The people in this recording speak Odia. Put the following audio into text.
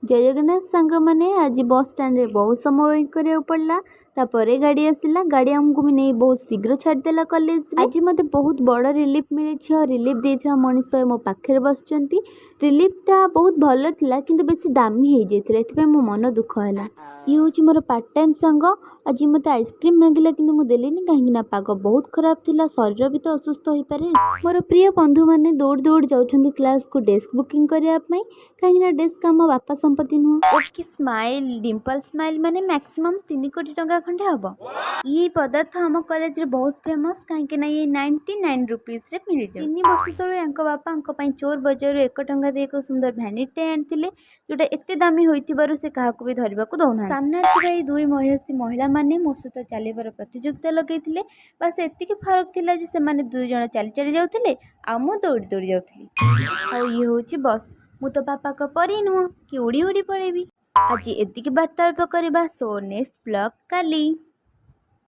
ଜୟ ଜଗନ୍ନାଥ ସାଙ୍ଗମାନେ। ଆଜି ବସ୍ ଷ୍ଟାଣ୍ଡରେ ବହୁତ ସମୟ ୱେଟ୍ କରିବାକୁ ପଡ଼ିଲା। ତାପରେ ଗାଡ଼ି ଆସିଲା। ଗାଡ଼ି ଆମକୁ ବି ନେଇ ବହୁତ ଶୀଘ୍ର ଛାଡ଼ିଦେଲା କଲେଜରେ। ଆଜି ମୋତେ ବହୁତ ବଡ଼ ରିଲିଫ୍ ମିଳିଛି ଆଉ ରିଲିଫ୍ ଦେଇଥିବା ମଣିଷ ମୋ ପାଖରେ ବସିଛନ୍ତି। ରିଲିଫ୍ଟା ବହୁତ ଭଲ ଥିଲା, କିନ୍ତୁ ବେଶୀ ଦାମୀ ହେଇଯାଇଥିଲା। ଏଥିପାଇଁ ମୋ ମନ ଦୁଃଖ ହେଲା। ଇଏ ହେଉଛି ମୋର ପାର୍ଟ ଟାଇମ୍ ସାଙ୍ଗ। ଆଜି ମୋତେ ଆଇସ୍କ୍ରିମ୍ ମାଗିଲା, କିନ୍ତୁ ମୁଁ ଦେଲିନି, କାହିଁକି ନା ପାଗ ବହୁତ ଖରାପ ଥିଲା। ଶରୀର ବି ତ ଅସୁସ୍ଥ ହୋଇପାରେ। ମୋର ପ୍ରିୟ ବନ୍ଧୁମାନେ ଦୌଡ଼ି ଦୌଡ଼ି ଯାଉଛନ୍ତି କ୍ଲାସ୍କୁ ଡେସ୍କ ବୁକିଂ କରିବା ପାଇଁ, କାହିଁକି ନା ଡେସ୍କ ଆମ ବାପା ସମ୍ପତ୍ତି ନୁହଁ। ଓକେ, ସ୍ମାଇଲ୍, ଡିମ୍ପଲ୍ ସ୍ମାଇଲ୍ ମାନେ ମ୍ୟାକ୍ସିମମ୍ 3 କୋଟି ଟଙ୍କା ଖଣ୍ଡେ ହେବ। ଇଏ ପଦାର୍ଥ ଆମ କଲେଜରେ ବହୁତ ଫେମସ୍, କାହିଁକି ନା ଇଏ 99 ରୁପିଜ୍ରେ ମିଳିଯାଏ। 3 ବର୍ଷ ତଳୁ ୟାଙ୍କ ବାପାଙ୍କ ପାଇଁ ଚୋର ବଜାରରୁ 1 ଟଙ୍କା ଦେଇ ଏକ ସୁନ୍ଦର ଭ୍ୟାନିଟିଟେ ଆଣିଥିଲେ, ଯେଉଁଟା ଏତେ ଦାମୀ ହୋଇଥିବାରୁ ସେ କାହାକୁ ବି ଧରିବାକୁ ଦେଉନାହାନ୍ତି। ସାମ୍ନାରେ ଥିବା ଏଇ ଦୁଇ ମହିଷୀ ମହିଳାମାନେ ମୋ ସହିତ ଚାଲିବାର ପ୍ରତିଯୋଗିତା ଲଗେଇଥିଲେ। ବାସ୍, ଏତିକି ଫରକ ଥିଲା ଯେ ସେମାନେ ଦୁଇ ଜଣ ଚାଲି ଚାଲି ଯାଉଥିଲେ ଆଉ ମୁଁ ଦୌଡ଼ି ଦୌଡ଼ି ଯାଉଥିଲି। ଆଉ ଇଏ ହେଉଛି ବସ୍। ମୁଁ ତ ବାପାଙ୍କ ପରି ନୁହଁ କି ଉଡ଼ି ଉଡ଼ି ପଳେଇବି। ଆଜି ଏତିକି ବାର୍ତ୍ତାଳାପ କରିବା। ସୋ ନେକ୍ସଟ ବ୍ଲଗ୍ କାଲି।